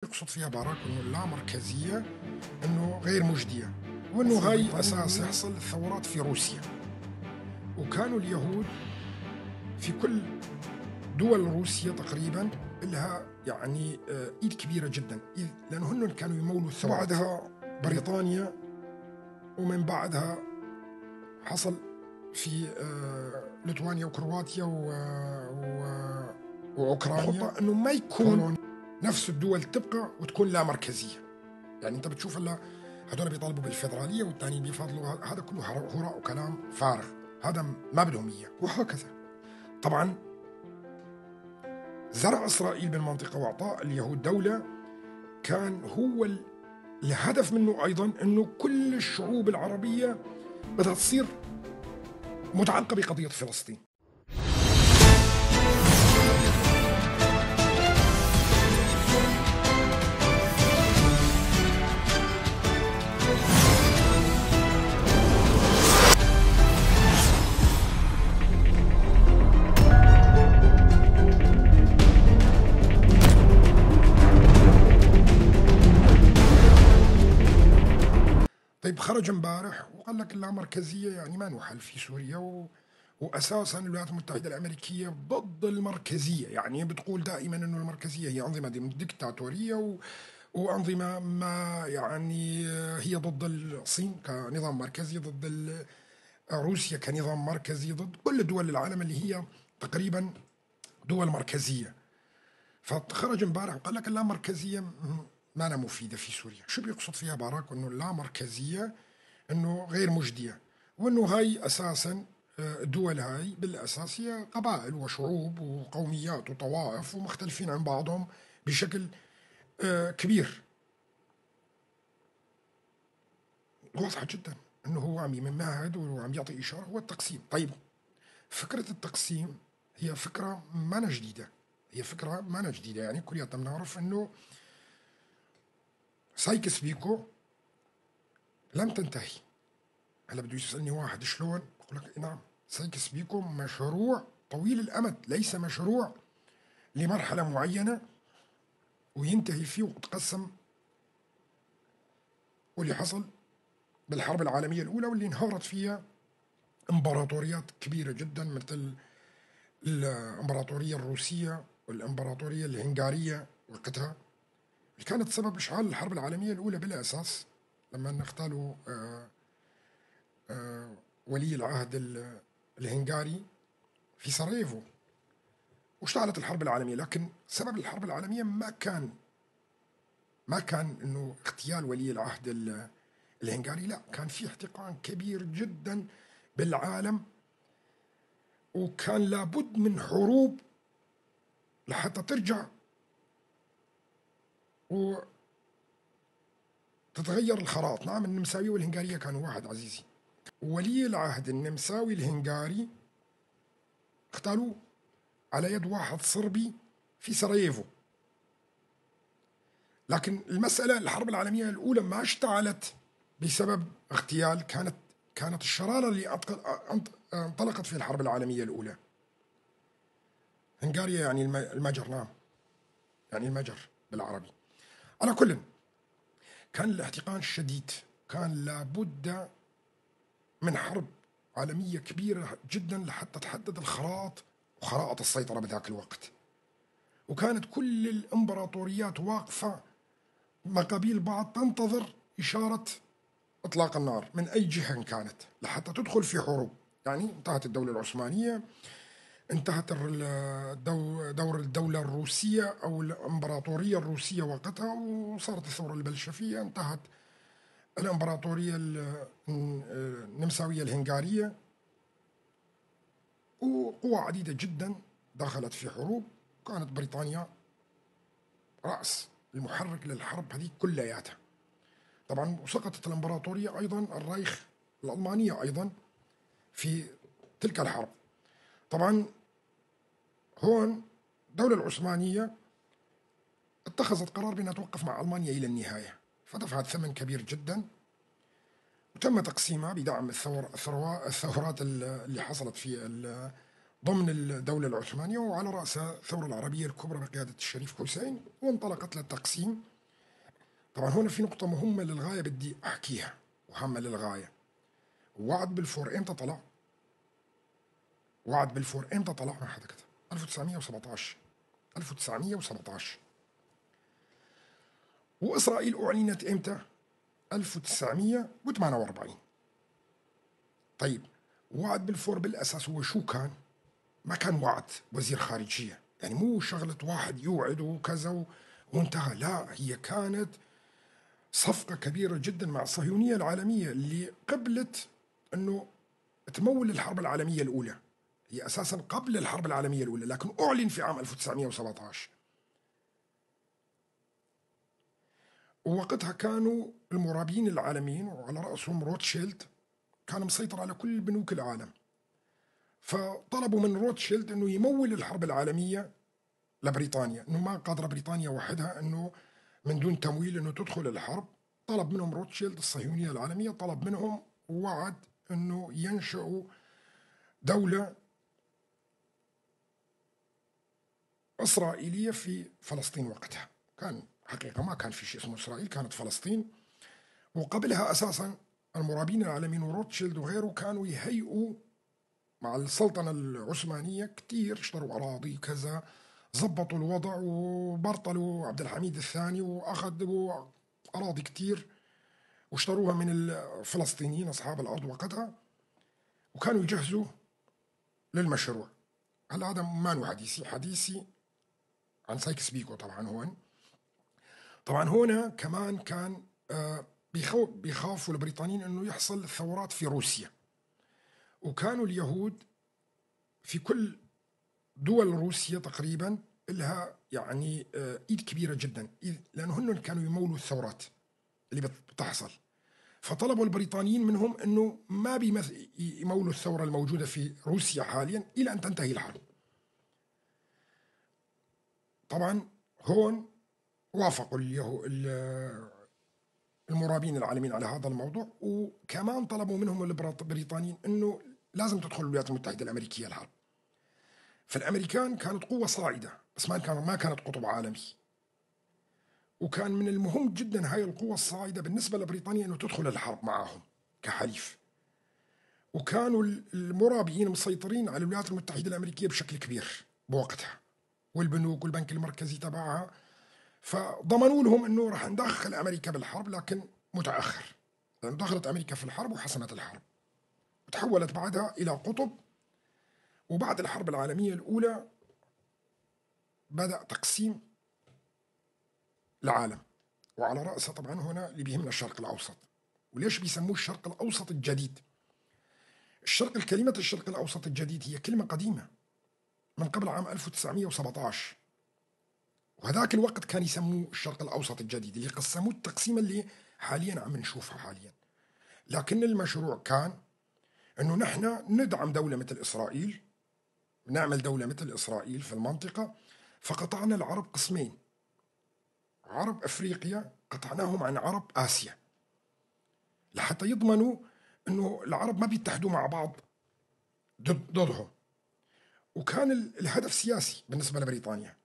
يقصد فيها باراك انه اللامركزيه انه غير مجدية، وانه هاي اساس يحصل الثورات في روسيا. وكانوا اليهود في كل دول روسيا تقريبا لها يعني ايد كبيرة جدا، لانه هن كانوا يمولوا الثورات. بعدها بريطانيا، ومن بعدها حصل في ليتوانيا وكرواتيا واوكرانيا انه ما يكون نفس الدول تبقى وتكون لا مركزية. يعني انت بتشوف هلا هذول بيطالبوا بالفدراليه والثانيين بيفضلوا، هذا كله هراء وكلام فارغ، هذا ما بدهم اياه وهكذا. طبعا زرع اسرائيل بالمنطقة واعطاء اليهود دولة كان هو الهدف منه ايضا انه كل الشعوب العربية بدها تصير متعلقه بقضيه فلسطين. طيب خرج امبارح وقال لك اللامركزية يعني ما نحل في سوريا، وأساسا الولايات المتحدة الأمريكية ضد المركزية، يعني بتقول دائما أنه المركزية هي أنظمة ديكتاتورية وأنظمة ما يعني هي ضد الصين كنظام مركزي، ضد روسيا كنظام مركزي، ضد كل دول العالم اللي هي تقريبا دول مركزية. فخرج امبارح وقال لك اللامركزية ما أنا مفيدة في سوريا. شو بيقصد فيها باراك؟ انه اللامركزية انه غير مجدية، وانه هاي اساسا الدول هاي بالاساس هي قبائل وشعوب وقوميات وطوائف ومختلفين عن بعضهم بشكل كبير. واضحة جدا انه هو عم يمهد وعم يعطي اشارة هو التقسيم. طيب فكرة التقسيم هي فكرة ما جديدة، هي فكرة ما جديدة، يعني كلياتنا بنعرف انه سايكس بيكو لم تنتهي. هلا بده يسألني واحد شلون؟ بقول لك نعم، سايكس بيكو مشروع طويل الأمد، ليس مشروع لمرحلة معينة وينتهي فيه وتقسم، واللي حصل بالحرب العالمية الأولى واللي انهارت فيها امبراطوريات كبيرة جدا مثل الإمبراطورية الروسية والإمبراطورية الهنغارية وقتها، اللي كانت سبب إشعال الحرب العالمية الأولى بالأساس لما اغتالوا ولي العهد الهنغاري في سراييفو واشتعلت الحرب العالمية. لكن سبب الحرب العالمية ما كان إنه اغتيال ولي العهد الهنغاري، لا، كان في احتقان كبير جدا بالعالم، وكان لابد من حروب لحتى ترجع وتتغير الخرائط. نعم النمساوية والهنغارية كانوا واحد عزيزي. ولي العهد النمساوي الهنغاري اغتالوه على يد واحد صربي في سراييفو. لكن المسألة الحرب العالمية الأولى ما اشتعلت بسبب اغتيال، كانت الشرارة اللي انطلقت في الحرب العالمية الأولى. هنغاريا يعني المجر، نعم يعني المجر بالعربي. على كل كان الاحتقان شديد، كان لابد من حرب عالمية كبيرة جدا لحتى تحدد الخرائط وخرائط السيطرة بذاك الوقت. وكانت كل الإمبراطوريات واقفة مقابيل بعض تنتظر إشارة إطلاق النار من أي جهة كانت لحتى تدخل في حروب. يعني انتهت الدولة العثمانية، انتهت دور الدولة الروسية أو الإمبراطورية الروسية وقتها، وصارت الثورة البلشفية، انتهت الإمبراطورية النمساوية الهنغارية، وقوى عديدة جدا دخلت في حروب. كانت بريطانيا رأس المحرك للحرب هذه كلياتها. طبعا وسقطت الإمبراطورية أيضا الرايخ الألمانية أيضا في تلك الحرب. طبعا هون الدولة العثمانية اتخذت قرار بأنها توقف مع ألمانيا إلى النهاية، فدفعت ثمن كبير جدا، وتم تقسيمها بدعم الثورات اللي حصلت في ضمن الدولة العثمانية، وعلى رأسها الثورة العربية الكبرى بقيادة الشريف حسين، وانطلقت للتقسيم. طبعا هون في نقطة مهمة للغاية بدي أحكيها وهامة للغاية. وعد بلفور إمتى طلع؟ وعد بلفور إمتى طلع؟ ما حدا كتب. 1917. 1917. وإسرائيل أعلنت إمتى؟ 1948. طيب وعد بلفور بالأساس هو شو كان؟ ما كان وعد وزير خارجية، يعني مو شغلة واحد يوعد وكذا وانتهى، لا، هي كانت صفقة كبيرة جدا مع الصهيونية العالمية اللي قبلت أنه تمول الحرب العالمية الأولى. هي أساسا قبل الحرب العالمية الأولى، لكن أعلن في عام 1917. ووقتها كانوا المرابين العالميين وعلى رأسهم روتشيلد كان مسيطر على كل بنوك العالم، فطلبوا من روتشيلد أنه يمول الحرب العالمية لبريطانيا، أنه ما قادرة بريطانيا وحدها أنه من دون تمويل أنه تدخل الحرب. طلب منهم روتشيلد الصهيونية العالمية، طلب منهم ووعد أنه ينشأوا دولة إسرائيلية في فلسطين. وقتها كان حقيقة ما كان في شيء اسمه إسرائيل، كانت فلسطين. وقبلها أساسا المرابين العالميين وروتشيلد وغيره كانوا يهيئوا مع السلطنة العثمانية كتير، اشتروا أراضي كذا، زبطوا الوضع وبرطلوا عبد الحميد الثاني وأخذوا أراضي كتير واشتروها من الفلسطينيين أصحاب الأرض وقتها، وكانوا يجهزوا للمشروع. هلا هذا ما حديثي، حديثي عن سايكس بيكو طبعا. هون طبعا هنا كمان كان بيخافوا البريطانيين انه يحصل ثورات في روسيا، وكانوا اليهود في كل دول روسيا تقريبا لها يعني ايد كبيره جدا، لانه هن كانوا يمولوا الثورات اللي بتحصل. فطلبوا البريطانيين منهم انه ما يمولوا الثوره الموجوده في روسيا حاليا الى ان تنتهي الحرب. طبعا هون وافقوا المرابين العالميين على هذا الموضوع، وكمان طلبوا منهم البريطانيين انه لازم تدخل الولايات المتحده الامريكيه الحرب. فالامريكان كانت قوه صاعده، بس ما كانت قطب عالمي. وكان من المهم جدا هاي القوة الصاعدة بالنسبة لبريطانيا انه تدخل الحرب معهم كحليف. وكانوا المرابيين مسيطرين على الولايات المتحدة الأمريكية بشكل كبير بوقتها، والبنوك والبنك المركزي تبعها، فضمنوا لهم انه راح ندخل امريكا بالحرب، لكن متأخر، لأنه دخلت امريكا في الحرب وحسمت الحرب وتحولت بعدها الى قطب. وبعد الحرب العالمية الأولى بدأ تقسيم العالم، وعلى رأسه طبعا هنا اللي بيهمنا الشرق الأوسط. وليش بيسموه الشرق الأوسط الجديد؟ الشرق، الكلمة الشرق الأوسط الجديد هي كلمة قديمة من قبل عام 1917، وهذاك الوقت كان يسموه الشرق الأوسط الجديد، اللي قسموه التقسيم اللي حاليا عم نشوفها حاليا. لكن المشروع كان أنه نحن ندعم دولة مثل إسرائيل، نعمل دولة مثل إسرائيل في المنطقة. فقطعنا العرب قسمين، عرب أفريقيا قطعناهم عن عرب آسيا، لحتى يضمنوا أنه العرب ما بيتحدوا مع بعض ضدهم. وكان الهدف سياسي بالنسبة لبريطانيا،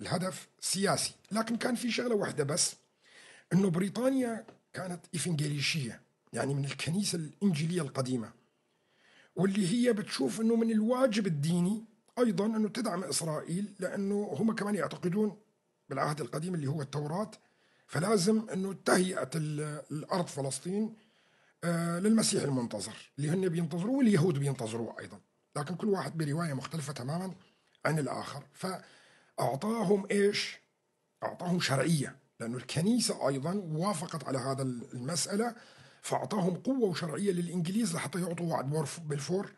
الهدف سياسي. لكن كان في شغلة واحدة بس، أنه بريطانيا كانت إيفنجيليشية، يعني من الكنيسة الإنجيلية القديمة، واللي هي بتشوف أنه من الواجب الديني أيضا أنه تدعم إسرائيل، لأنه هم كمان يعتقدون بالعهد القديم اللي هو التوراة، فلازم أنه تهيئة الأرض فلسطين للمسيح المنتظر اللي هن بينتظروه واليهود بينتظروه أيضا، لكن كل واحد برواية مختلفة تماما عن الآخر. فأعطاهم إيش؟ أعطاهم شرعية، لأنه الكنيسة أيضا وافقت على هذا المسألة، فأعطاهم قوة وشرعية للإنجليز لحتى يعطوا وعد بلفور،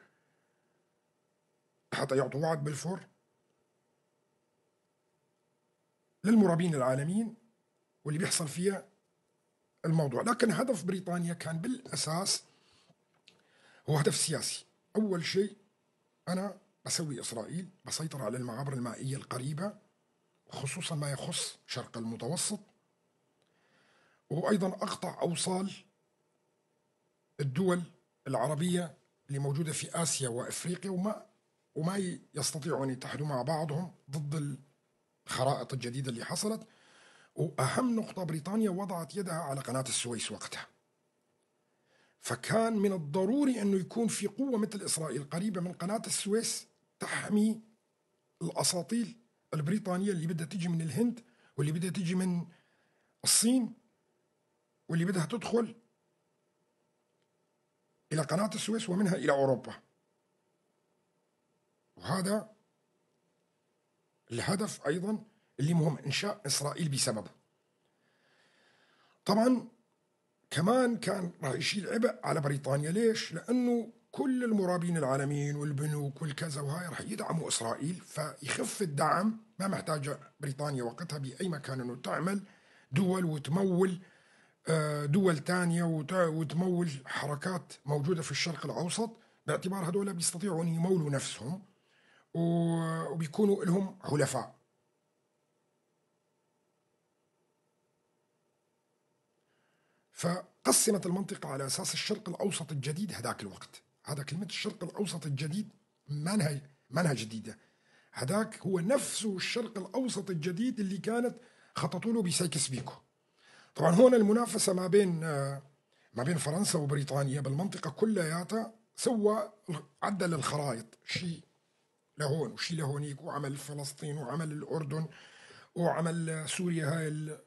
حتى يعطوا وعد بلفور للمرابين العالميين واللي بيحصل فيها الموضوع. لكن هدف بريطانيا كان بالأساس هو هدف سياسي. أول شيء أنا بسوي إسرائيل، بسيطر على المعابر المائية القريبة، خصوصا ما يخص شرق المتوسط، وأيضا أقطع أوصال الدول العربية اللي موجودة في آسيا وأفريقيا، وما يستطيعوا أن يتحدوا مع بعضهم ضد الخرائط الجديدة اللي حصلت. وأهم نقطة بريطانيا وضعت يدها على قناة السويس وقتها، فكان من الضروري أنه يكون في قوة مثل إسرائيل قريبة من قناة السويس تحمي الأساطيل البريطانية اللي بدها تيجي من الهند واللي بدها تيجي من الصين واللي بدها تدخل إلى قناة السويس ومنها إلى أوروبا. وهذا الهدف أيضا اللي مهم إنشاء إسرائيل بسببه. طبعا كمان كان راح يشيل عبء على بريطانيا. ليش؟ لأنه كل المرابين العالميين والبنوك والكذا وهاي راح يدعموا إسرائيل، فيخف الدعم. ما محتاجة بريطانيا وقتها بأي مكان إنه تعمل دول وتمول دول تانية وتمول حركات موجودة في الشرق الأوسط، باعتبار هذول بيستطيعوا أن يمولوا نفسهم وبيكونوا لهم حلفاء. فقسمت المنطقة على أساس الشرق الأوسط الجديد هذاك الوقت. هذا كلمة الشرق الأوسط الجديد ما جديدة، هذاك هو نفسه الشرق الأوسط الجديد اللي كانت خططوا له بسايكس بيكو. طبعا هون المنافسة ما بين فرنسا وبريطانيا بالمنطقة كلياتها، سوى عدل الخرائط، شيء لهون وشيء لهونيك، وعمل فلسطين وعمل الأردن وعمل سوريا هاي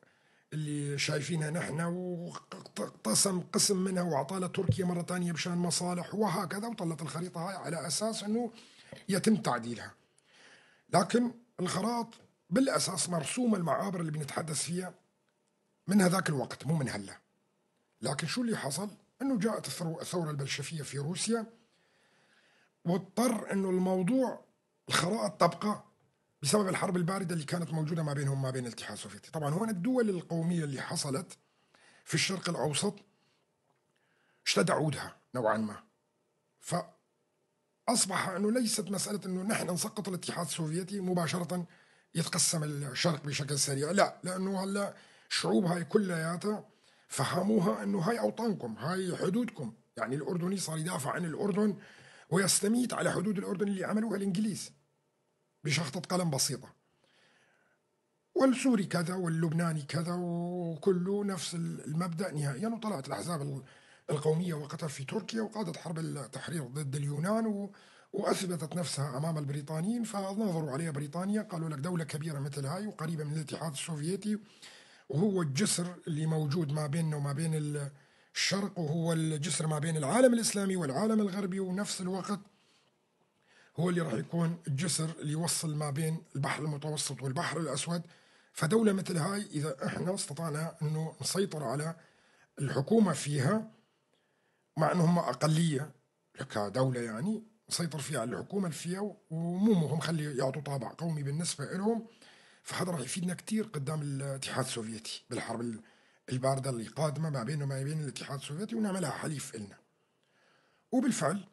اللي شايفينها نحن، وقسم قسم منها وأعطاه لتركيا مرة تانية بشان مصالح وهكذا، وطلت الخريطة هاي على أساس أنه يتم تعديلها. لكن الخرائط بالأساس مرسومة المعابر اللي بنتحدث فيها من هذاك الوقت مو من هلا. لكن شو اللي حصل؟ أنه جاءت الثورة البلشفية في روسيا، واضطر أنه الموضوع الخرائط تبقى بسبب الحرب الباردة اللي كانت موجودة ما بينهم ما بين الاتحاد السوفيتي. طبعا هون الدول القومية اللي حصلت في الشرق الأوسط اشتد عودها نوعا ما، فأصبح أنه ليست مسألة أنه نحن نسقط الاتحاد السوفيتي مباشرة يتقسم الشرق بشكل سريع، لا، لأنه هلا الشعوب هاي كلياتها فهموها أنه هاي أوطانكم، هاي حدودكم. يعني الأردني صار يدافع عن الأردن ويستميت على حدود الأردن اللي عملوها الإنجليز بشخطة قلم بسيطة، والسوري كذا واللبناني كذا، وكله نفس المبدأ نهائيا. وطلعت الأحزاب القومية وقتها في تركيا وقادت حرب التحرير ضد اليونان وأثبتت نفسها أمام البريطانيين، فنظروا عليها بريطانيا قالوا لك دولة كبيرة مثل هاي وقريبة من الاتحاد السوفيتي، وهو الجسر اللي موجود ما بيننا وما بين الشرق، وهو الجسر ما بين العالم الإسلامي والعالم الغربي، ونفس الوقت هو اللي راح يكون الجسر اللي يوصل ما بين البحر المتوسط والبحر الأسود. فدولة مثل هاي إذا إحنا استطعنا أنه نسيطر على الحكومة فيها، مع أنهم أقلية كدولة يعني، نسيطر فيها على الحكومة فيها، ومو مهم خلي يعطوا طابع قومي بالنسبة لهم، فهذا راح يفيدنا كتير قدام الاتحاد السوفيتي بالحرب الباردة اللي قادمة ما بينه وما بين الاتحاد السوفيتي، ونعملها حليف إلنا. وبالفعل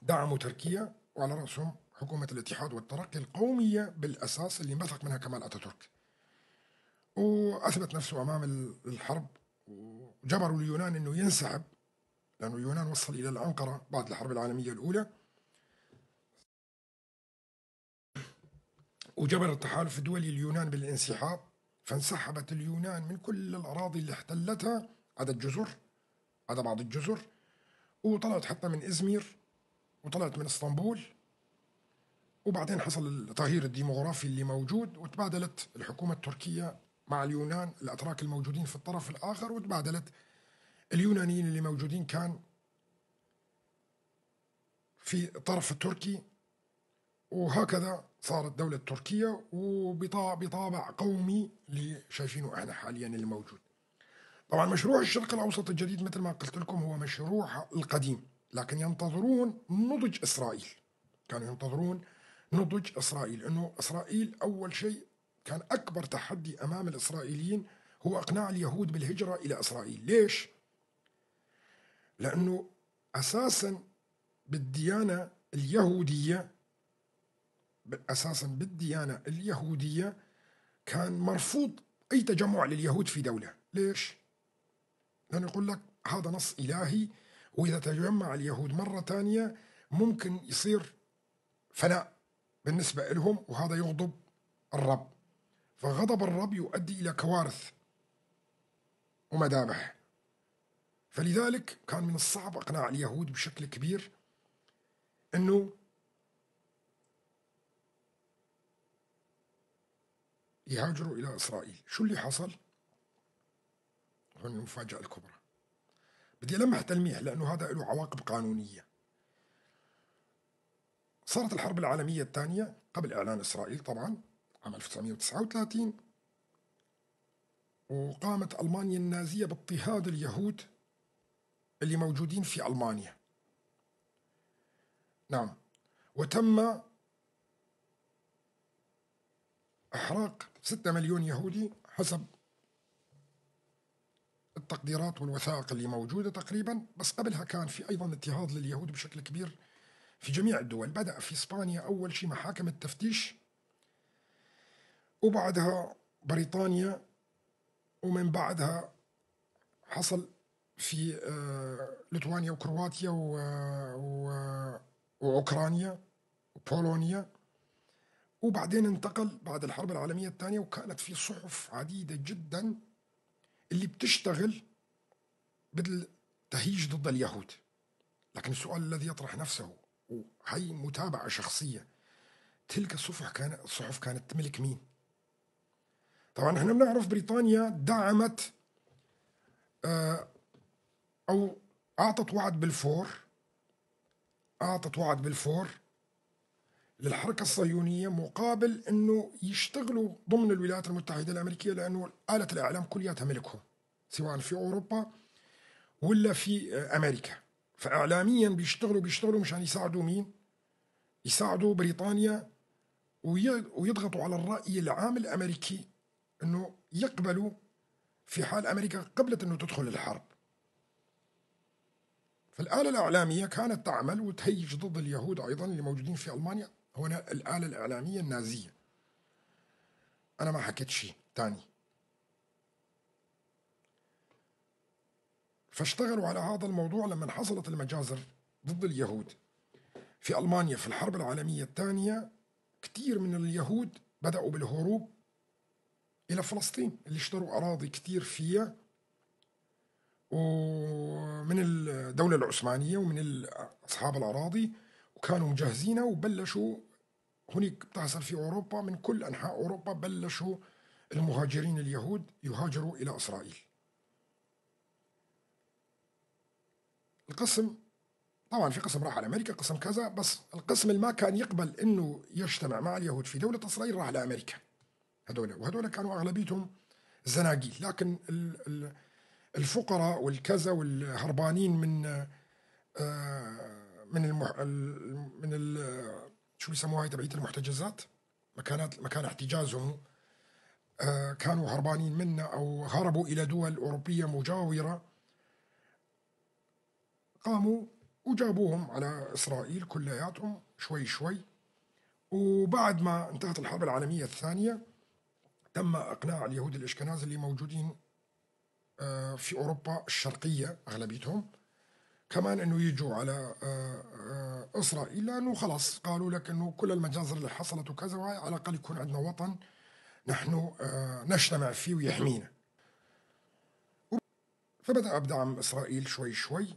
دعموا تركيا، وعلى رأسهم حكومة الاتحاد والترقي القومية بالأساس اللي انبثق منها كمال أتاتورك، وأثبت نفسه أمام الحرب، وجبروا اليونان أنه ينسحب، لأنه اليونان وصل إلى الأنقرة بعد الحرب العالمية الأولى، وجبر التحالف الدولي اليونان بالانسحاب، فانسحبت اليونان من كل الأراضي اللي احتلتها عدا الجزر، عدا بعض الجزر، وطلعت حتى من إزمير وطلعت من اسطنبول. وبعدين حصل التغيير الديموغرافي اللي موجود، وتبادلت الحكومة التركية مع اليونان الأتراك الموجودين في الطرف الآخر، وتبادلت اليونانيين اللي موجودين كان في الطرف التركي، وهكذا صارت دولة تركيا وبطابع قومي اللي شايفينه احنا حاليا اللي موجود. طبعا مشروع الشرق الأوسط الجديد مثل ما قلت لكم هو مشروع القديم، لكن ينتظرون نضج إسرائيل، كانوا ينتظرون نضج إسرائيل، إنه إسرائيل أول شيء كان أكبر تحدي أمام الإسرائيليين هو إقناع اليهود بالهجرة إلى إسرائيل. ليش؟ لأنه أساسا بالديانة اليهودية، أساسا بالديانة اليهودية كان مرفوض أي تجمع لليهود في دولة. ليش؟ لأنه يقول لك هذا نص إلهي، وإذا تجمع اليهود مرة تانية ممكن يصير فناء بالنسبة لهم، وهذا يغضب الرب. فغضب الرب يؤدي إلى كوارث ومذابح. فلذلك كان من الصعب إقناع اليهود بشكل كبير أنه يهاجروا إلى إسرائيل. شو اللي حصل؟ هون المفاجأة الكبرى. بدي ألمح تلميح لأنه هذا له عواقب قانونية. صارت الحرب العالمية الثانية قبل إعلان إسرائيل طبعا عام 1939، وقامت ألمانيا النازية باضطهاد اليهود اللي موجودين في ألمانيا. نعم، وتم إحراق 6 مليون يهودي حسب التقديرات والوثائق اللي موجودة تقريبا. بس قبلها كان في أيضا اضطهاد لليهود بشكل كبير في جميع الدول. بدأ في إسبانيا أول شيء محاكم التفتيش، وبعدها بريطانيا، ومن بعدها حصل في ليتوانيا وكرواتيا وأوكرانيا وبولونيا، وبعدين انتقل بعد الحرب العالمية الثانية. وكانت في صحف عديدة جدا اللي بتشتغل بالتهيج ضد اليهود. لكن السؤال الذي يطرح نفسه، وهي متابعة شخصية، تلك الصحف كانت تملك مين؟ طبعا احنا بنعرف بريطانيا دعمت أو أعطت وعد بالفور، أعطت وعد بالفور للحركة الصهيونية مقابل أنه يشتغلوا ضمن الولايات المتحدة الأمريكية، لأنه آلة الإعلام كلها ملكهم سواء في أوروبا ولا في أمريكا. فإعلاميا بيشتغلوا مشان يساعدوا مين؟ يساعدوا بريطانيا ويضغطوا على الرأي العام الأمريكي أنه يقبلوا في حال أمريكا قبلت أنه تدخل الحرب. فالآلة الإعلامية كانت تعمل وتهيج ضد اليهود أيضا اللي موجودين في ألمانيا. هنا الآلة الإعلامية النازية. أنا ما حكيت شيء تاني. فاشتغلوا على هذا الموضوع لما حصلت المجازر ضد اليهود في ألمانيا في الحرب العالمية الثانية. كثير من اليهود بدأوا بالهروب إلى فلسطين، اللي اشتروا أراضي كثير فيها ومن الدولة العثمانية ومن أصحاب الأراضي، وكانوا مجهزينها وبلشوا هناك. بتحصل في أوروبا، من كل أنحاء أوروبا بلشوا المهاجرين اليهود يهاجروا إلى إسرائيل. القسم طبعا في قسم راح على أمريكا، قسم كذا، بس القسم اللي ما كان يقبل إنه يجتمع مع اليهود في دولة إسرائيل راح لأمريكا. هذول وهذول كانوا أغلبيتهم زناقيل، لكن الفقراء والكذا والهربانين من من المح من ال شو بيسموها تبعية المحتجزات، مكان احتجازهم، كانوا هربانين منا أو هربوا إلى دول أوروبية مجاورة. قاموا وجابوهم على إسرائيل كلياتهم شوي شوي. وبعد ما انتهت الحرب العالمية الثانية تم إقناع اليهود الإشكناز اللي موجودين في أوروبا الشرقية أغلبيتهم كمان أنه يجوا على إسرائيل، لأنه خلاص قالوا لك أنه كل المجازر اللي حصلت وكذا، على الأقل يكون عندنا وطن نحن نجتمع فيه ويحمينا. فبدأ بدعم إسرائيل شوي شوي،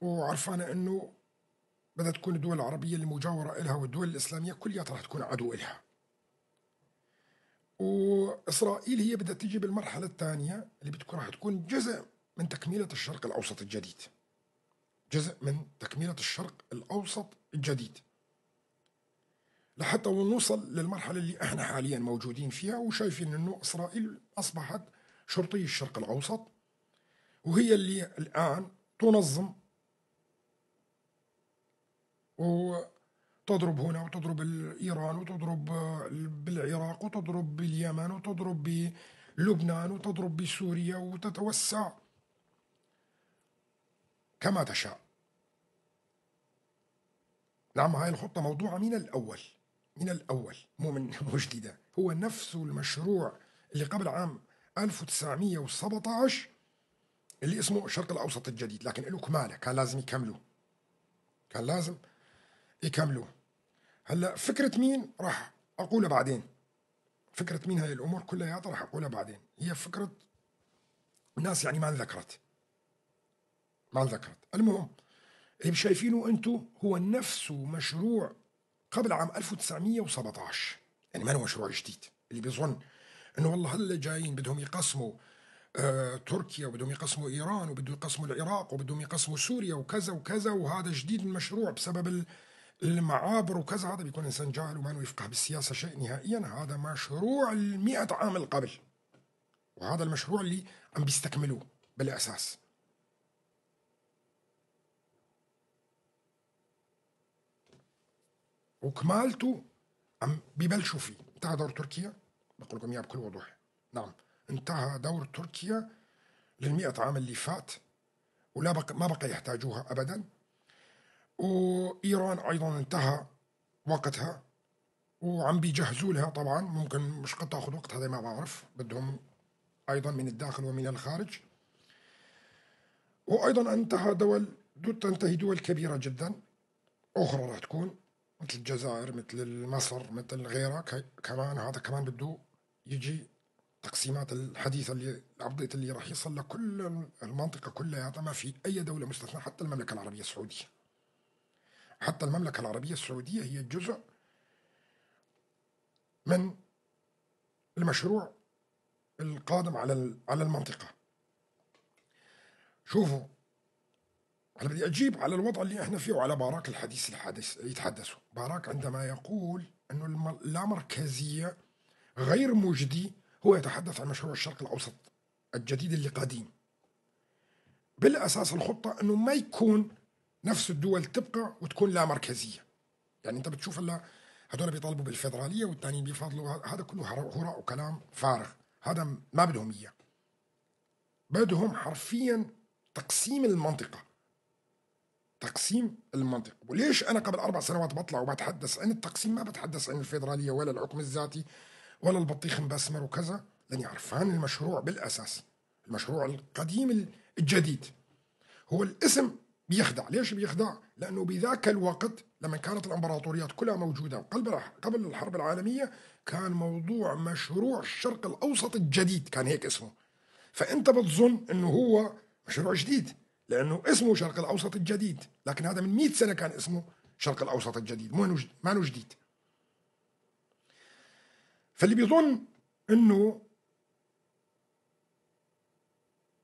وعرفنا أنه بدأت تكون الدول العربية اللي مجاورة إلها والدول الإسلامية كلها راح تكون عدو إلها. وإسرائيل هي بدأت تجي بالمرحلة الثانية اللي بتكون راح تكون جزء من تكملة الشرق الأوسط الجديد، جزء من تكملة الشرق الأوسط الجديد، لحتى نوصل للمرحلة اللي احنا حاليا موجودين فيها، وشايفين انه إسرائيل أصبحت شرطي الشرق الأوسط، وهي اللي الآن تنظم وتضرب هنا وتضرب إيران وتضرب بالعراق وتضرب باليمن وتضرب بلبنان وتضرب بسوريا وتتوسع كما تشاء. نعم، هاي الخطة موضوعة من الأول، من الأول، مو من جديدة. هو نفس المشروع اللي قبل عام 1917 اللي اسمه الشرق الأوسط الجديد، لكن له كمالة، كان لازم يكملوه، كان لازم يكملوه. هلا فكرة مين راح أقولها بعدين، فكرة مين هاي الأمور كلها راح أقولها بعدين. هي فكرة الناس يعني ما انذكرت، ما انذكرت. المهم اللي شايفينه أنتم هو نفسه مشروع قبل عام 1917، يعني ما هو مشروع جديد. اللي بيظن انه والله هلا جايين بدهم يقسموا تركيا وبدهم يقسموا ايران وبدهم يقسموا العراق وبدهم يقسموا سوريا وكذا وكذا، وهذا جديد المشروع بسبب المعابر وكذا، هذا بيكون انسان جاهل وما يفقه بالسياسة شيء نهائيا. هذا مشروع ال100 عام القبل، وهذا المشروع اللي عم بيستكملوه بالاساس. وكمالته عم ببلشوا فيه. انتهى دور تركيا، بقول لكم اياه بكل وضوح. نعم انتهى دور تركيا لل100 عام اللي فات، ولا بقى ما بقى يحتاجوها ابدا. وايران ايضا انتهى وقتها وعم بيجهزوا لها طبعا، ممكن مش قد تاخذ وقت، هذا ما بعرف، بدهم ايضا من الداخل ومن الخارج. وايضا انتهى دول، تنتهي دول كبيرة جدا اخرى راح تكون مثل الجزائر، مثل مصر، مثل غيرها كمان. هذا كمان بده يجي تقسيمات الحديثة اللي الابديت اللي راح يصل لكل المنطقة كلها، ما في أي دولة مستثناة، حتى المملكة العربية السعودية. حتى المملكة العربية السعودية هي جزء من المشروع القادم على المنطقة. شوفوا أنا بدي أجيب على الوضع اللي إحنا فيه وعلى باراك الحديث الحادث يتحدثوا. باراك عندما يقول أنه اللامركزية غير مجدي، هو يتحدث عن مشروع الشرق الأوسط الجديد اللي قديم. بالأساس الخطة أنه ما يكون نفس الدول تبقى وتكون لا مركزية. يعني أنت بتشوف هلا هذول بيطالبوا بالفيدرالية والثانيين بيفضلوا، هذا كله هراء وكلام فارغ، هذا ما بدهم إياه. بدهم حرفيا تقسيم المنطقة، تقسيم المنطقة. وليش أنا قبل 4 سنوات بطلع وبتحدث عن التقسيم؟ ما بتحدث عن الفيدرالية ولا الحكم الذاتي ولا البطيخ مبسمر وكذا، لأني عرفان المشروع بالأساس، المشروع القديم الجديد. هو الاسم بيخدع. ليش بيخدع؟ لأنه بذاك الوقت لما كانت الإمبراطوريات كلها موجودة قبل الحرب العالمية، كان موضوع مشروع الشرق الأوسط الجديد، كان هيك اسمه. فأنت بتظن أنه هو مشروع جديد لأنه اسمه شرق الأوسط الجديد، لكن هذا من 100 سنة كان اسمه شرق الأوسط الجديد، ما هو جديد. فاللي بيظن أنه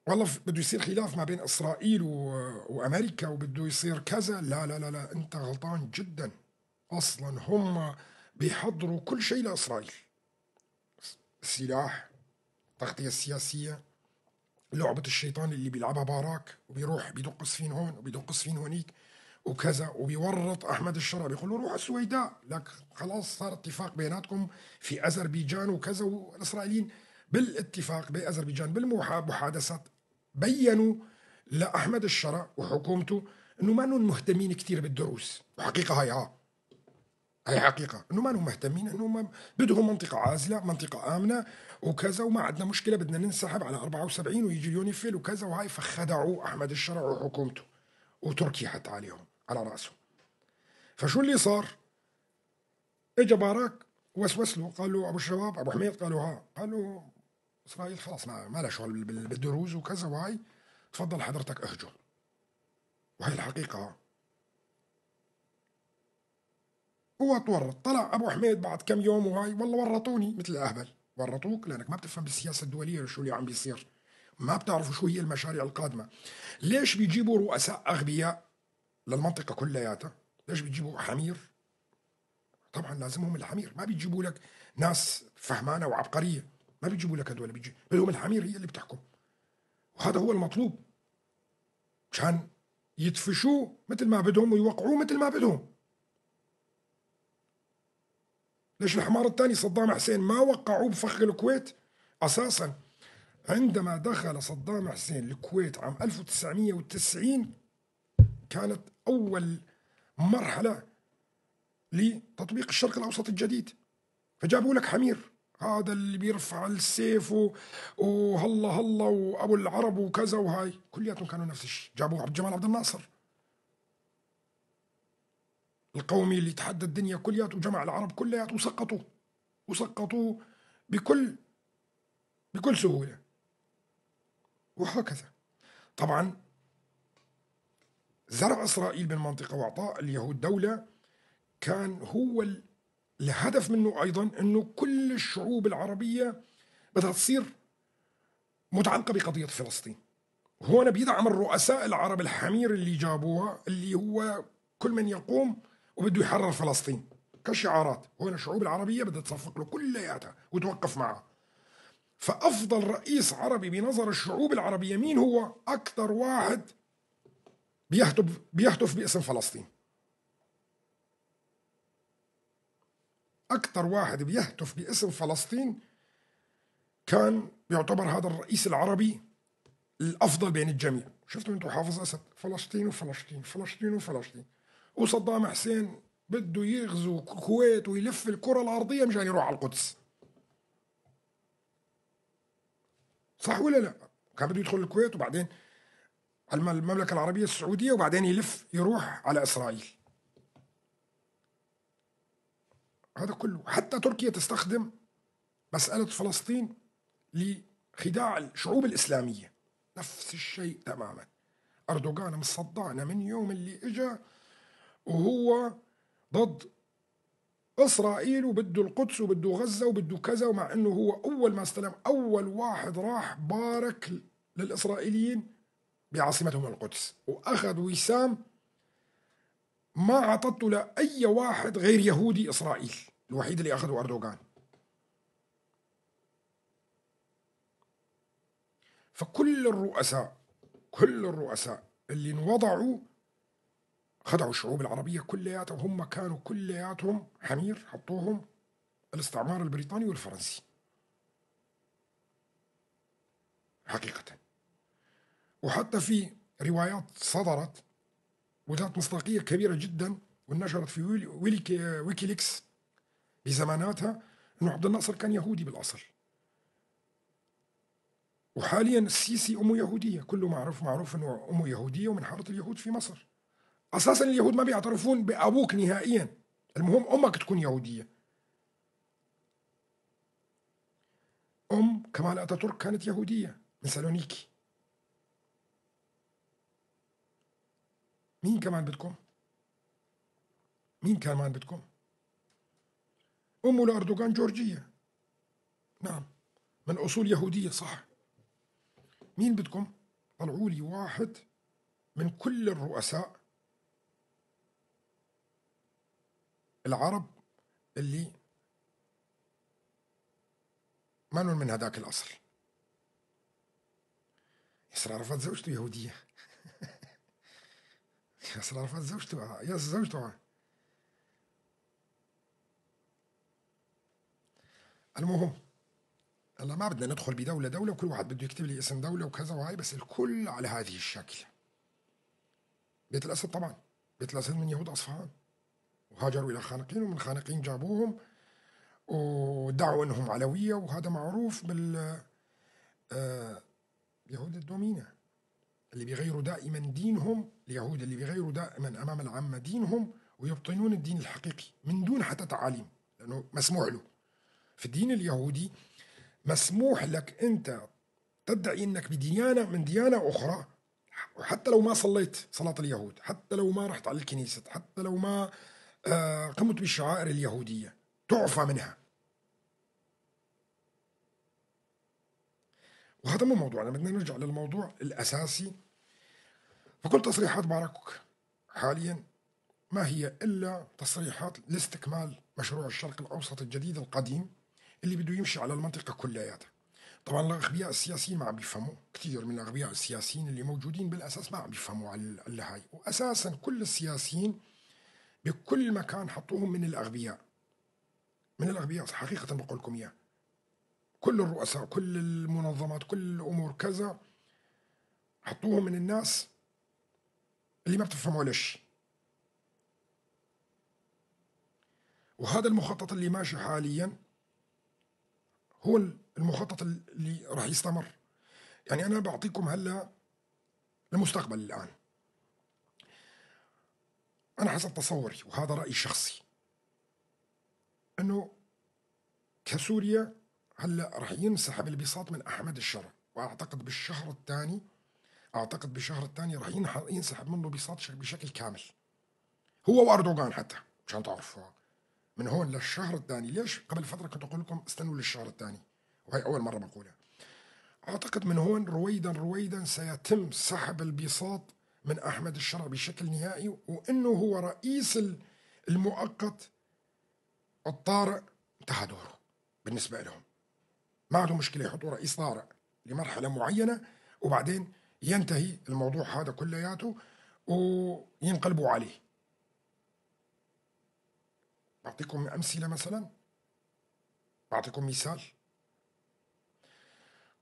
والله بده يصير خلاف ما بين إسرائيل وأمريكا وبده يصير كذا، لا لا لا لا، أنت غلطان جدا. أصلا هم بيحضروا كل شيء لإسرائيل، السلاح، التغطية السياسية، لعبة الشيطان اللي بيلعبها باراك، وبيروح بيدق سفين هون وبيدق سفين هونيك وكذا، وبيورط أحمد الشرع، بيقول له روح على السويداء، لك خلاص صار اتفاق بيناتكم في أذربيجان وكذا. والإسرائيليين بالاتفاق بأذربيجان بالمحادثات بينوا لأحمد الشرع وحكومته إنه ما نون مهتمين كثير بالدروس، وحقيقة هاي حقيقة إنه ما نون مهتمين، إنه بدهم منطقة عازلة، منطقة آمنة وكذا، وما عندنا مشكلة، بدنا ننسحب على 74 ويجي اليونيفيل وكذا وهاي. فخدعوا أحمد الشرع وحكومته وتركيا حتى عليهم على رأسهم. فشو اللي صار؟ اجى باراك وسوس له، قال له أبو الشباب أبو حميد، قالوا ها، قالوا إسرائيل خلاص ما لها شغل بالدروز وكذا وهاي، تفضل حضرتك اهجم. وهي الحقيقة. هو تورط، طلع أبو حميد بعد كم يوم وهاي، والله ورطوني مثل الأهبل. ورطوك لأنك ما بتفهم بالسياسة الدولية شو اللي عم بيصير، ما بتعرفوا شو هي المشاريع القادمة. ليش بيجيبوا رؤساء أغبياء للمنطقة كلياتها؟ ليش بيجيبوا حمير؟ طبعا لازمهم الحمير، ما بيجيبوا لك ناس فهمانة وعبقرية، ما بيجيبوا لك هدول، بيجي بدهم الحمير هي اللي بتحكم، وهذا هو المطلوب مشان يدفشوه مثل ما بدهم ويوقعوه مثل ما بدهم. ليش الحمار الثاني صدام حسين ما وقعوه بفخ الكويت؟ أساسا عندما دخل صدام حسين الكويت عام 1990 كانت أول مرحلة لتطبيق الشرق الأوسط الجديد، فجابوا لك حمير، هذا اللي بيرفع السيف وهلا هلا وابو العرب وكذا وهاي، كلياتهم كانوا نفس الشيء. جابوا عبد الجمال عبد الناصر القومي اللي تحدى الدنيا كلياته وجمع العرب كلياته وسقطوه، وسقطوه بكل سهولة. وهكذا طبعا زرع إسرائيل بالمنطقة وإعطاء اليهود دولة كان هو الهدف منه أيضا أنه كل الشعوب العربية بدها تصير متعلقة بقضية فلسطين. هون بيدعم الرؤساء العرب الحمير اللي جابوها، اللي هو كل من يقوم وبده يحرر فلسطين كشعارات. هون الشعوب العربية بدها تصفق له كلياتها وتوقف معه. فأفضل رئيس عربي بنظر الشعوب العربية مين هو؟ أكثر واحد بيهتف باسم فلسطين. أكثر واحد بيهتف باسم فلسطين كان بيعتبر هذا الرئيس العربي الأفضل بين الجميع. شفتوا أنتم حافظ أسد، فلسطين وفلسطين، فلسطين وفلسطين. وصدام حسين بده يغزو الكويت ويلف الكرة الأرضية مشان يروح على القدس، صح ولا لا؟ كان بده يدخل الكويت وبعدين على المملكة العربية السعودية وبعدين يلف يروح على إسرائيل. هذا كله حتى تركيا تستخدم مسألة فلسطين لخداع الشعوب الإسلامية. نفس الشيء تماما. أردوغان مصدعنا من يوم اللي إجا وهو ضد إسرائيل وبده القدس وبده غزة وبده كذا، ومع أنه هو أول ما استلم أول واحد راح بارك للإسرائيليين بعاصمتهم القدس، وأخذ وسام ما عطته لأي واحد غير يهودي إسرائيل، الوحيد اللي أخذه أردوغان. فكل الرؤساء، كل الرؤساء اللي انوضعوا خدعوا الشعوب العربية كلياتهم، هم كانوا كلياتهم حمير حطوهم الاستعمار البريطاني والفرنسي حقيقة. وحتى في روايات صدرت وذات مصداقية كبيرة جدا ونشرت في ويكيليكس بزماناتها أنه عبد الناصر كان يهودي بالأصل، وحاليا السيسي أمه يهودية، كله معروف أنه أمه يهودية ومن حارة اليهود في مصر. أساسا اليهود ما بيعترفون بأبوك نهائيا، المهم أمك تكون يهودية. أم كمال أتاتورك كانت يهودية من سالونيكي. مين كمان بدكم؟ مين كمان بدكم؟ أمه لأردوغان جورجية، نعم، من أصول يهودية، صح. مين بدكم؟ طلعوا لي واحد من كل الرؤساء العرب اللي ما من هذاك الأصل. ياسر عرفات زوجته يهودية. ياسر عرفات زوجته، يا زوجته. المهم هلا ما بدنا ندخل بدولة دولة وكل واحد بده يكتب لي اسم دولة وكذا وهاي، بس الكل على هذه الشكل. بيت الأسد طبعا، بيت الأسد من يهود أصفهان وهاجروا إلى خانقين، ومن خانقين جابوهم ودعوا إنهم علوية، وهذا معروف بال يهود الدومينة اللي بيغيروا دائما دينهم، اليهود اللي بيغيروا دائما أمام العامة دينهم ويبطنون الدين الحقيقي من دون حتى تعاليم، لأنه مسموح له. في الدين اليهودي مسموح لك أنت تدعي أنك بديانة من ديانة أخرى، وحتى لو ما صليت صلاة اليهود، حتى لو ما رحت على الكنيسة، حتى لو ما قمت بالشعائر اليهودية، تعفى منها. وهذا مو موضوعنا، بدنا نرجع للموضوع الأساسي. فكل تصريحات باراك حاليا ما هي إلا تصريحات لاستكمال مشروع الشرق الأوسط الجديد القديم اللي بده يمشي على المنطقة كلياتها. طبعا الأغبياء السياسيين ما عم بيفهموا، كثير من الأغبياء السياسيين اللي موجودين بالأساس ما عم بيفهموا على هاي، وأساسا كل السياسيين بكل مكان حطوهم من الأغبياء، من الأغبياء حقيقة بقول لكم إياه. كل الرؤساء، كل المنظمات، كل الأمور كذا، حطوهم من الناس اللي ما بتفهموا ولا شيء. وهذا المخطط اللي ماشي حاليا هو المخطط اللي راح يستمر. يعني أنا بعطيكم هلا المستقبل الآن. أنا حسب تصوري وهذا رأيي الشخصي أنه كسوريا هلا رح ينسحب البساط من أحمد الشرع، وأعتقد بالشهر الثاني، أعتقد بالشهر الثاني رح ينسحب منه بساط بشكل كامل، هو وأردوغان حتى، مشان تعرفوا. من هون للشهر الثاني. ليش قبل فترة كنت أقول لكم استنوا للشهر الثاني، وهي أول مرة بقولها. أعتقد من هون رويدا رويدا سيتم سحب البساط من أحمد الشرع بشكل نهائي، وإنه هو رئيس المؤقت الطارئ انتهى دوره بالنسبة لهم. ما عندهم مشكلة يحطوا رئيس طارئ لمرحلة معينة وبعدين ينتهي الموضوع هذا كلياته وينقلبوا عليه. بعطيكم أمثلة، مثلا بعطيكم مثال.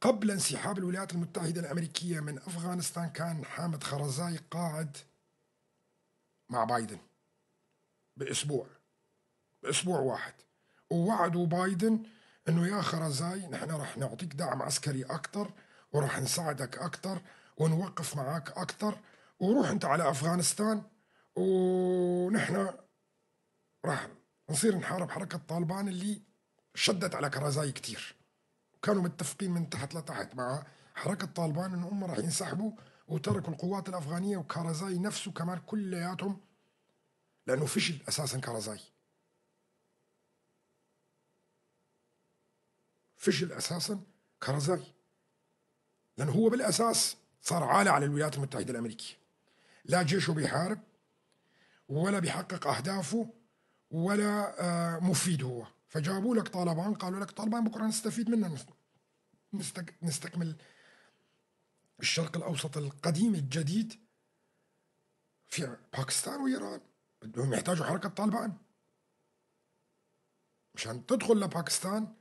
قبل انسحاب الولايات المتحدة الأمريكية من أفغانستان كان حامد خرزاي قاعد مع بايدن بأسبوع واحد، ووعدوا بايدن انه يا خرزاي نحن رح نعطيك دعم عسكري اكثر ورح نساعدك اكثر ونوقف معاك اكثر، وروح انت على افغانستان ونحن رح نصير نحارب حركة طالبان اللي شدت على كرزاي كثير. وكانوا متفقين من تحت لتحت مع حركة طالبان انه هم رح ينسحبوا وتركوا القوات الافغانية وكرزاي نفسه كمان كلياتهم، لانه فشل اساسا كرزاي، فشل اساسا كرزاي، لانه هو بالاساس صار عالة على الولايات المتحدة الامريكية، لا جيشه بيحارب ولا بيحقق اهدافه ولا مفيد هو. فجابوا لك طالبان، قالوا لك طالبان بكره نستفيد منه، نستكمل الشرق الاوسط القديم الجديد في باكستان وايران، بدهم يحتاجوا حركة طالبان مشان تدخل لباكستان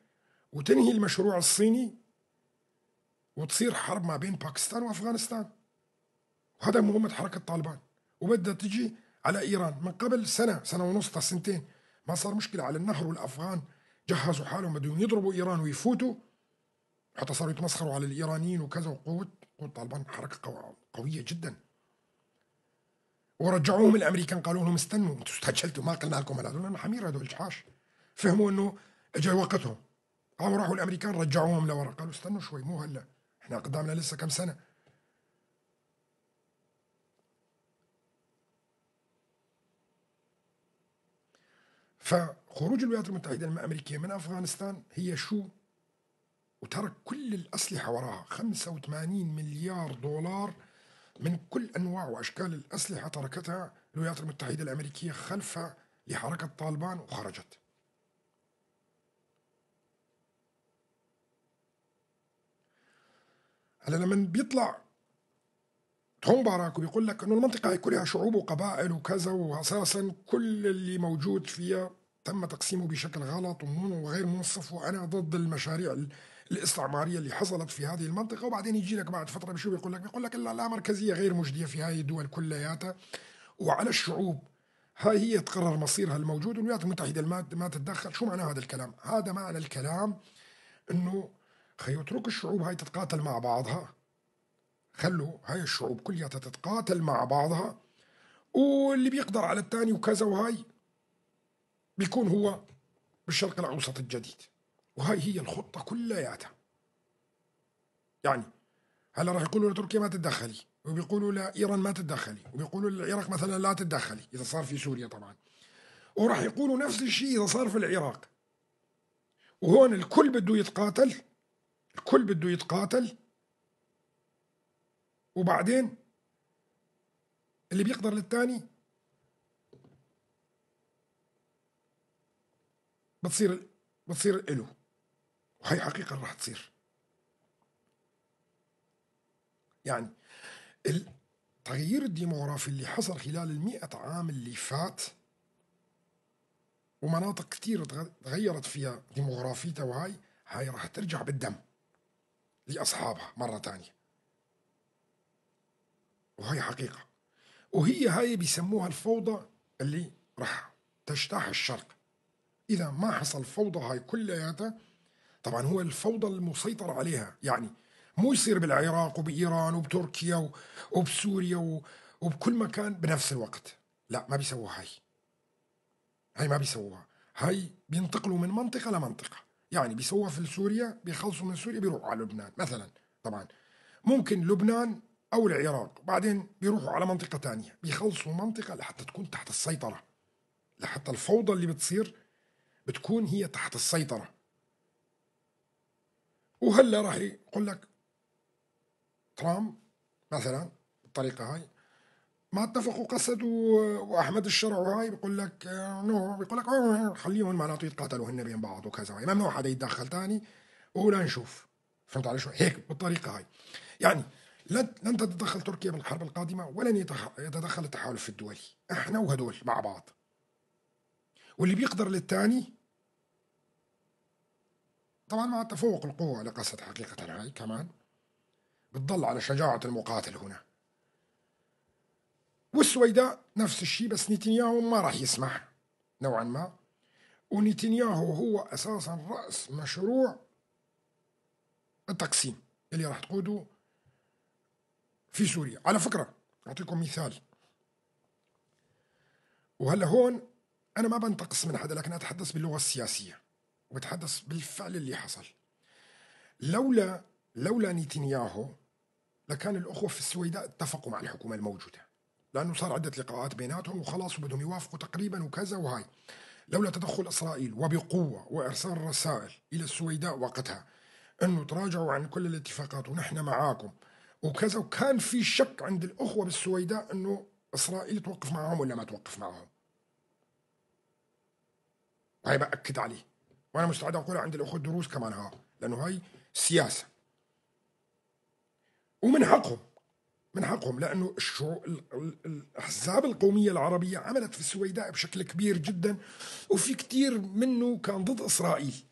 وتنهي المشروع الصيني وتصير حرب ما بين باكستان وافغانستان. وهذا مهمة حركة طالبان. وبدها تجي على ايران من قبل سنة، سنة ونص، سنتين، ما صار مشكلة على النهر، والافغان جهزوا حالهم بدهم يضربوا ايران ويفوتوا، حتى صاروا يتمسخروا على الايرانيين وكذا. وقوة طالبان حركة قوية جدا. ورجعوهم الامريكان، قالوا لهم استنوا انتم استعجلتوا، ما قلنا لكم هذول حمير، هذول جحاش، فهموا انه اجى وقتهم. قاموا راحوا الامريكان رجعوهم لورا، قالوا استنوا شوي، مو هلا، احنا قدامنا لسه كم سنه. فخروج الولايات المتحده الامريكيه من افغانستان هي شو؟ وترك كل الاسلحه وراها، 85 مليار دولار من كل انواع واشكال الاسلحه تركتها الولايات المتحده الامريكيه خلفها لحركه طالبان وخرجت. هلا لما بيطلع توم باراك وبيقول لك انه المنطقه هي كلها شعوب وقبائل وكذا، واساسا كل اللي موجود فيها تم تقسيمه بشكل غلط وغير منصف، وانا ضد المشاريع الاستعماريه اللي حصلت في هذه المنطقه، وبعدين يجي لك بعد فتره بشو بيقول لك؟ بيقول لك لا مركزيه غير مجديه في هذه الدول كلياتها، وعلى الشعوب هاي هي تقرر مصيرها الموجود، والولايات المتحده ما تتدخل. شو معنى هذا الكلام؟ هذا معنى الكلام انه خي اترك الشعوب هاي تتقاتل مع بعضها، خلوا هاي الشعوب كلها تتقاتل مع بعضها، واللي بيقدر على الثاني وكذا وهاي بيكون هو بالشرق الأوسط الجديد. وهاي هي الخطة كلياتها. يعني هلا راح يقولوا لتركيا ما تتدخلي، وبيقولوا لإيران ما تتدخلي، وبيقولوا للعراق مثلا لا تتدخلي إذا صار في سوريا طبعا، وراح يقولوا نفس الشيء إذا صار في العراق. وهون الكل بده يتقاتل، الكل بده يتقاتل، وبعدين اللي بيقدر للثاني بتصير إله. وهي حقيقة راح تصير. يعني التغيير الديموغرافي اللي حصل خلال 100 عام اللي فات، ومناطق كثير تغيرت فيها ديموغرافيتها، وهاي هاي راح ترجع بالدم لأصحابها مرة ثانية. وهي حقيقة، وهي هاي بيسموها الفوضى اللي راح تجتاح الشرق إذا ما حصل فوضى هاي كلياتها. طبعا هو الفوضى المسيطر عليها، يعني مو يصير بالعراق وبإيران وبتركيا وبسوريا وبكل مكان بنفس الوقت، لا ما بيسووها هاي، هاي ما بيسووها، هاي بينتقلوا من منطقة لمنطقة. يعني بيسووها في سوريا، بيخلصوا من سوريا بيروحوا على لبنان مثلا. طبعا ممكن لبنان أو العراق، بعدين بيروحوا على منطقة تانية، بيخلصوا منطقة لحتى تكون تحت السيطرة، لحتى الفوضى اللي بتصير بتكون هي تحت السيطرة. وهلا راح يقول لك ترامب مثلا بالطريقة هاي ما اتفقوا قسد واحمد الشرع وهاي، بيقول لك no، بيقول لك خليهم معناته يتقاتلوا هن بين بعض وكذا، ممنوع حدا يتدخل ثاني ولا نشوف. فهمت علي شو؟ هيك بالطريقة هاي. يعني لن تتدخل تركيا بالحرب القادمة، ولن يتدخل التحالف الدولي، احنا وهدول مع بعض، واللي بيقدر للثاني طبعا مع تفوق القوة لقسد حقيقة. هاي كمان بتضل على شجاعة المقاتل هنا. والسويداء نفس الشيء، بس نتنياهو ما راح يسمح نوعا ما، ونتنياهو هو أساسا رأس مشروع التقسيم اللي راح تقوده في سوريا. على فكرة أعطيكم مثال، وهلا هون أنا ما بنتقص من حدا، لكن أتحدث باللغة السياسية وبتحدث بالفعل اللي حصل. لولا نتنياهو لكان الأخوة في السويداء اتفقوا مع الحكومة الموجودة، لأنه صار عدة لقاءات بيناتهم وخلاص وبدهم يوافقوا تقريبا وكذا وهاي. لولا تدخل إسرائيل وبقوة وإرسال رسائل إلى السويداء وقتها أنه تراجعوا عن كل الاتفاقات ونحن معاكم وكذا، وكان في شك عند الأخوة بالسويداء أنه إسرائيل توقف معهم ولا ما توقف معهم. هاي بأكد عليه، وأنا مستعد أقولها عند الأخوة الدروز كمان، ها، لأنه هاي سياسة ومن حقهم، من حقهم، لأنه الأحزاب القومية العربية عملت في السويداء بشكل كبير جدا، وفي كتير منه كان ضد إسرائيل،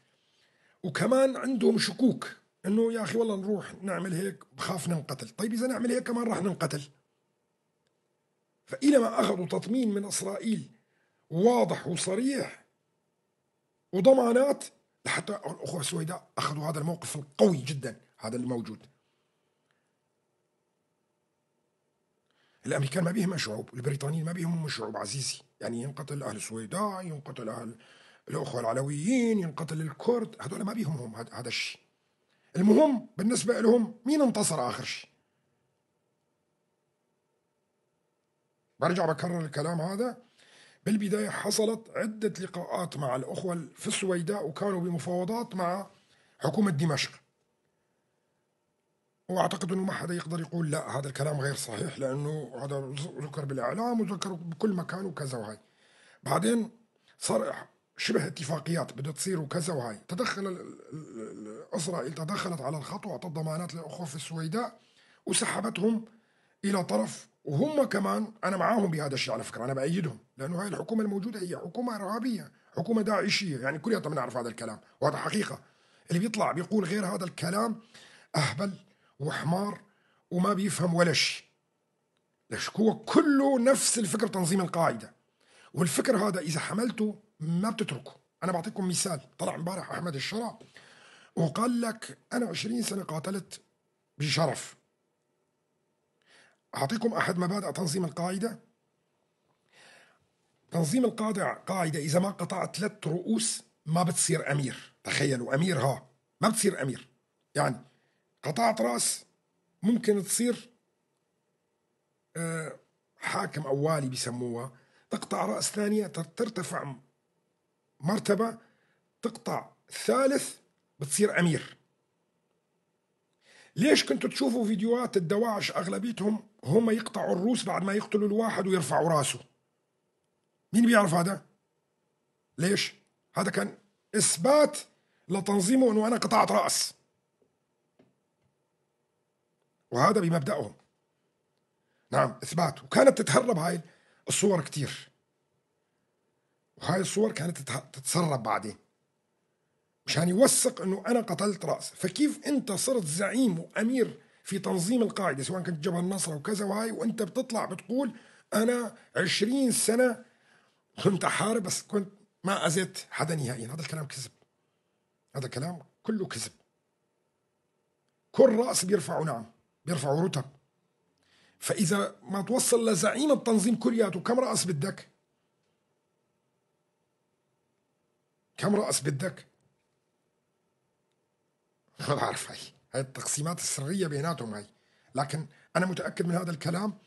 وكمان عندهم شكوك أنه يا أخي والله نروح نعمل هيك بخاف ننقتل، طيب إذا نعمل هيك كمان راح ننقتل. فإلى ما أخذوا تطمين من إسرائيل واضح وصريح وضمانات لحتى الأخوة السويداء أخذوا هذا الموقف القوي جدا، هذا الموجود. الأمريكان ما بيهم شعوب، البريطانيين ما بيهم شعوب عزيزي، يعني ينقتل أهل السويداء، ينقتل أهل الأخوة العلويين، ينقتل الكرد، هذول ما بيهمهم هذا الشيء. المهم بالنسبة لهم مين انتصر آخر شيء. برجع بكرر الكلام هذا، بالبداية حصلت عدة لقاءات مع الأخوة في السويداء، وكانوا بمفاوضات مع حكومة دمشق، واعتقد انه ما حدا يقدر يقول لا هذا الكلام غير صحيح، لانه هذا ذكر بالاعلام وذكر بكل مكان وكذا وهاي. بعدين صار شبه اتفاقيات بدها تصير وكذا وهاي، تدخل اسرائيل، تدخلت على الخط واعطت ضمانات للاخوه في السويداء وسحبتهم الى طرف، وهم كمان انا معاهم بهذا الشيء على فكره، انا بايدهم، لانه هاي الحكومه الموجوده هي حكومه ارهابيه، حكومه داعشيه، يعني كلياتنا بنعرف هذا الكلام وهذا حقيقه. اللي بيطلع بيقول غير هذا الكلام اهبل وحمار وما بيفهم ولا شيء. ليش؟ هو كله نفس الفكر، تنظيم القاعدة، والفكر هذا إذا حملته ما بتتركه. أنا بعطيكم مثال، طلع امبارح أحمد الشرع وقال لك أنا 20 سنة قاتلت بشرف. أعطيكم أحد مبادئ تنظيم القاعدة. تنظيم القاعدة إذا ما قطعت 3 رؤوس ما بتصير أمير. تخيلوا، أمير، ها، ما بتصير أمير. يعني قطعت راس ممكن تصير حاكم أو والي بيسموها، تقطع رأس ثانية ترتفع مرتبة، تقطع الثالث بتصير أمير. ليش كنتوا تشوفوا فيديوهات الدواعش أغلبيتهم هم يقطعوا الروس بعد ما يقتلوا الواحد ويرفعوا راسه؟ مين بيعرف هذا؟ ليش؟ هذا كان إثبات لتنظيمه أنه أنا قطعت رأس، وهذا بمبدأهم. نعم، إثبات. وكانت تتهرب هاي الصور كتير، وهاي الصور كانت تتسرب بعدين مشان يوثق انه انا قتلت رأس. فكيف انت صرت زعيم وامير في تنظيم القاعدة، سواء كنت جبهة النصرة وكذا وهاي، وانت بتطلع بتقول انا 20 سنة كنت احارب بس كنت ما اذيت حدا نهائيا؟ هذا الكلام كذب، هذا الكلام كله كذب. كل رأس بيرفعوا، نعم بيرفعوا رتب، فإذا ما توصل لزعيم التنظيم كلياته كم رأس بدك؟ كم رأس بدك؟ ما بعرف، هاي التقسيمات السرية بيناتهم هاي، لكن أنا متأكد من هذا الكلام.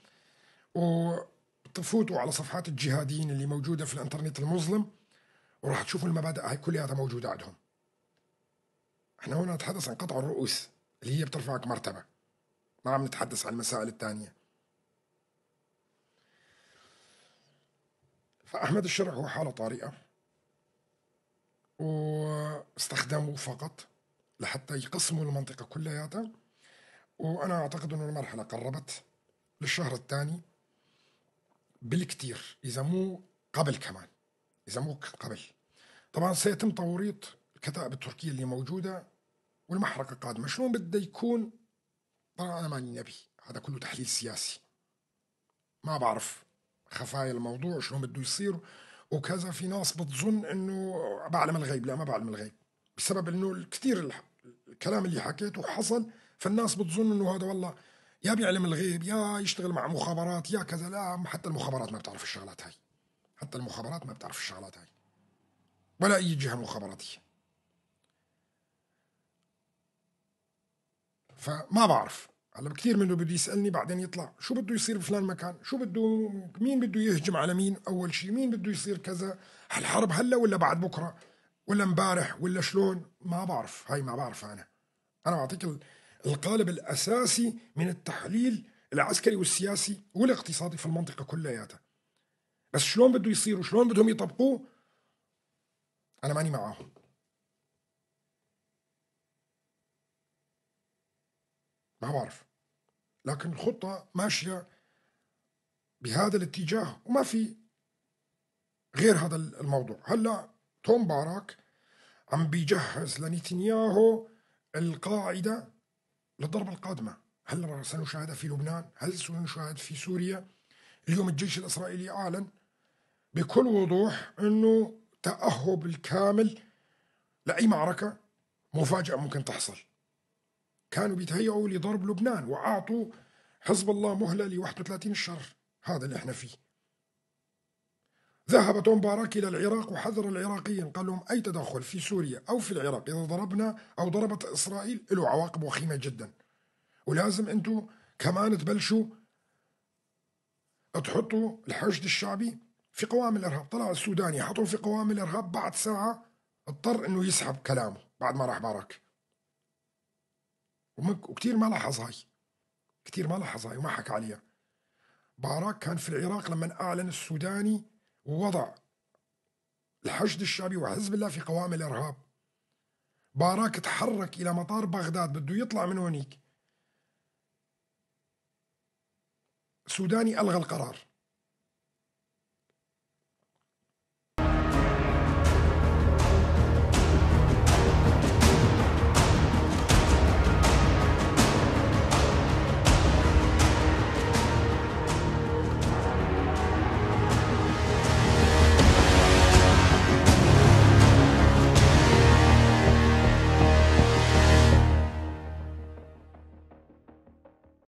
وتفوتوا على صفحات الجهاديين اللي موجودة في الإنترنت المظلم وراح تشوفوا المبادئ هاي كلها موجودة عندهم. احنا هنا نتحدث عن قطع الرؤوس اللي هي بترفعك مرتبة، ما عم نتحدث عن المسائل الثانية. فأحمد الشرع هو حالة طارئة واستخدموه فقط لحتى يقسموا المنطقة كلياتها. وأنا أعتقد أنه المرحلة قربت للشهر الثاني بالكثير، إذا مو قبل كمان، إذا مو قبل. طبعا سيتم توريط الكتائب التركية اللي موجودة والمحرقة قادمة. شلون بده يكون؟ طبعا أنا ماني نبي، هذا كله تحليل سياسي، ما بعرف خفايا الموضوع شلون بده يصير وكذا. في ناس بتظن انه بعلم الغيب، لا ما بعلم الغيب، بسبب انه الكثير الكلام اللي حكيته حصل، فالناس بتظن انه هذا والله يا بيعلم الغيب يا يشتغل مع مخابرات يا كذا. لا، حتى المخابرات ما بتعرف الشغلات هاي، حتى المخابرات ما بتعرف الشغلات هاي، ولا اي جهة مخابراتية. فما بعرف هلا كثير منه بده يسألني بعدين يطلع شو بده يصير بفلان مكان، شو بده، مين بده يهجم على مين أول شيء، مين بده يصير كذا، هالحرب هلا ولا بعد بكرة ولا امبارح ولا شلون، ما بعرف هاي، ما بعرف. أنا بعطيك القالب الأساسي من التحليل العسكري والسياسي والاقتصادي في المنطقة كلياتها، بس شلون بده يصير وشلون بدهم يطبقوه أنا ماني معاهم. ما بعرف، لكن الخطة ماشية بهذا الاتجاه وما في غير هذا الموضوع. هلا توم باراك عم بيجهز لنتنياهو القاعدة للضربة القادمة. هل سنشاهدها في لبنان؟ هل سنشاهد في سوريا؟ اليوم الجيش الإسرائيلي أعلن بكل وضوح أنه تأهب الكامل لأي معركة مفاجأة ممكن تحصل. كانوا بيتهيئوا لضرب لبنان وأعطوا حزب الله مهلة ل 31 الشهر هذا اللي احنا فيه. ذهب توم باراك إلى العراق وحذر العراقيين، قال لهم أي تدخل في سوريا أو في العراق إذا ضربنا أو ضربت إسرائيل له عواقب وخيمة جدا، ولازم أنتم كمان تبلشوا تحطوا الحشد الشعبي في قوائم الإرهاب. طلع السوداني حطوه في قوائم الإرهاب، بعد ساعة اضطر إنه يسحب كلامه بعد ما راح باراك. وكثير ما لاحظ هاي، كثير ما لاحظ هاي وما حكى عليها. باراك كان في العراق لما أعلن السوداني ووضع الحشد الشعبي وحزب الله في قوائم الإرهاب. باراك تحرك إلى مطار بغداد بده يطلع من هونيك، السوداني ألغى القرار.